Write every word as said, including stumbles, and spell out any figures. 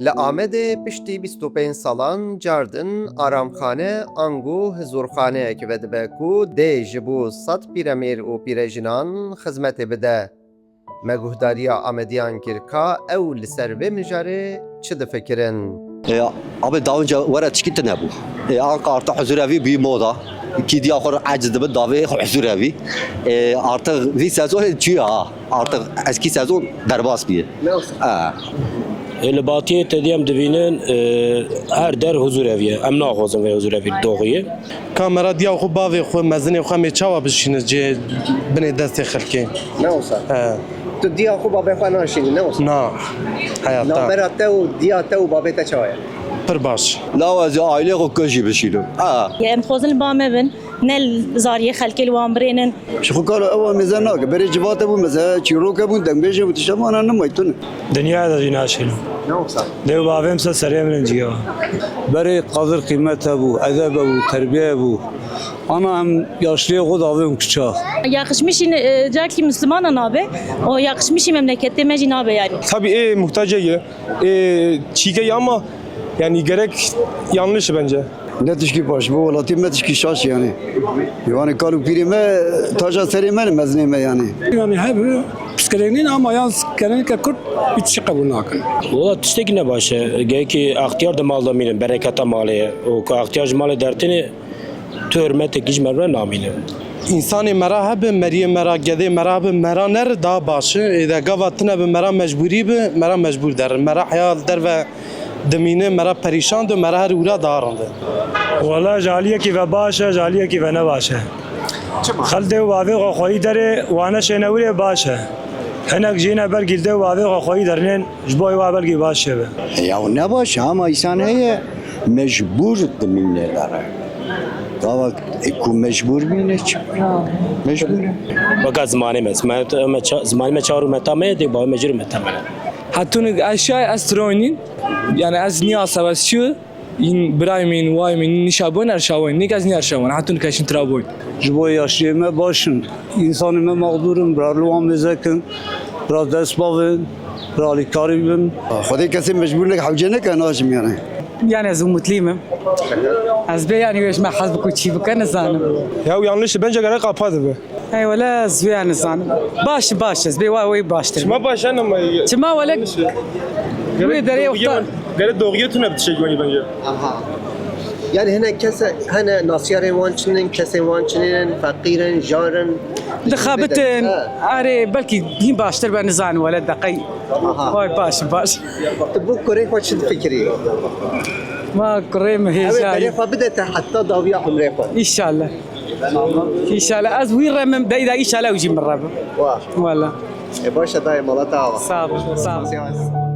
Li Amedê piştî bîst û pênc salan cardin aramxane ango hizûrxaneyek vedibe ku dê ji bo sed pîremêr û pîrejinan xizmetê bide. Me guhdariya Amediyan kir ka ew li ser vê mijarê çi difikirin. E, abi daha önce were tişkî tune bû. E, anka artık huzur evi büyü moda. Ki diya xor aciz dibi davê huzur evi. E, artık vi sezon çiya. Artık eski sezon derbas bî. Ne olsun? Ha. E, li Batiyê te diyem dibînin, e, her der huzur eviye. Em naxwazin vê huzur evî doxuye. Kamera diya xwe bavê xwe, mezinê xwe em ê çawa bişîne cê binê destê xelkê? Ne olsa? He. Tu diya xwe babê xwe naşînî, ne olsa? Na. Heyata. Navbera te û diya te û babê te çawa ye? Pir baş. Lawa ez ê ailê xwe kujî bişînim. Ha. Em dixwazin li ba me bin. Ne zariyê xelkê li wan birênin. Ji xwe kar ew mêze nake. Berê civate bû meze, çîroke bûn, dengbêje bû, tişta mana nimay tune. Dinya de jî naşînim. Ne olsa? Dê û bavê min ser serê min in ciya. Berê qedir qîmet hebû, edeb hebû, terbiye hebû. Ana em yaşliyê xwe davên kuça. Yakışmış, e, cakî Müslümana nabe. O yakışmış memleketê me jî nabe yani. Tabii, e, muhtaç ye. E, çîke ye ama yani gerek yanlış bence. Ne tişkî baş, bu welatî me tişkî şaş yani. Yanî kal û pîrê me taca serê me ne, mezinê me yani. Yani hep piştgirêk nîn ama yalnız genellikle Kürt hiç şey kabul nakin. Valla tiştekî ne baş e. Gerekî extiyar de mal de mînin, bereketa malê ye. O ku extiyar ji malê dertînê, tu hürmetekî ji me re namînin. Însanê me re hebe, meriyê me re, gedê me re hebe, me re nere daha baş e. Ê de gava tune bi me re mecbûrî bi, me re mecbûr derin. Me re heya li derve dimîne, me re perîşan do, me re her wira daha rind e. Wala ji aliyekî ve baş e, ji aliyekî ve ne baş e. Çima? Xel dê û bavê xwe xweyî derê, wane şêne wirê baş e. Hinek jî ne ber gîl dê û bavê xwe xweyî dernên, ji bo wa belkî baş çêbe. Ya ne baş e, ama însan heye mecbûr dimîne dere. Gava ku mecbûr bîne çi? Mecbûr e. Weka zimanê me, zimanê me ça-, zimanê me çar û meta me ye, dê bavê me jî rûmeta me ne. Hetûnik ez şay ez tiroynîn, yani ez niya sebesçi, in birayê min, wayê min, nişa bûn erşawên, nik ez niya erşawên, hetûnik ez şin tira bûn. Ji bo yaşiyê me baş in. Însanê me mexdûr in, bira li wan mêze kin, bira dest bavin, bira alîkarî bin. Xwedê kesê mecbûr neke hewce neke, naçim yani. Yani ez umutliyim. Ez bê yani wêş me hez bikû çî bike nizanim. Ya yanlış bence gerek apa dibe. Hey wele ez wê nizanim. Baş baş ez bê wa wê baştir. Çima baş en ama? Çima wele yanlış. Wê derê wexta. Gerek doğruya tune bitişe güveni bence. Aha. Yani hene kese, hene nasiyarên wan çinin, kesên wan çinin, feqîrin, jarin. Dixebitin. Ha. Arê, belkî hîn baştir be, nizanim wele deqey. Aha. Vay baş, baş. Tu bo kurê xwe çi difikirî? Ma kurê min hêja. Ew ê berê xwe bide te heta dawiya umrê xwe. Înşallah. Înşallah. Ez wî re min, dey de înşallah ew jî min re be. Wa. Wala. E, baş e dayê, mala te ava. Sağ ol, sağ ol.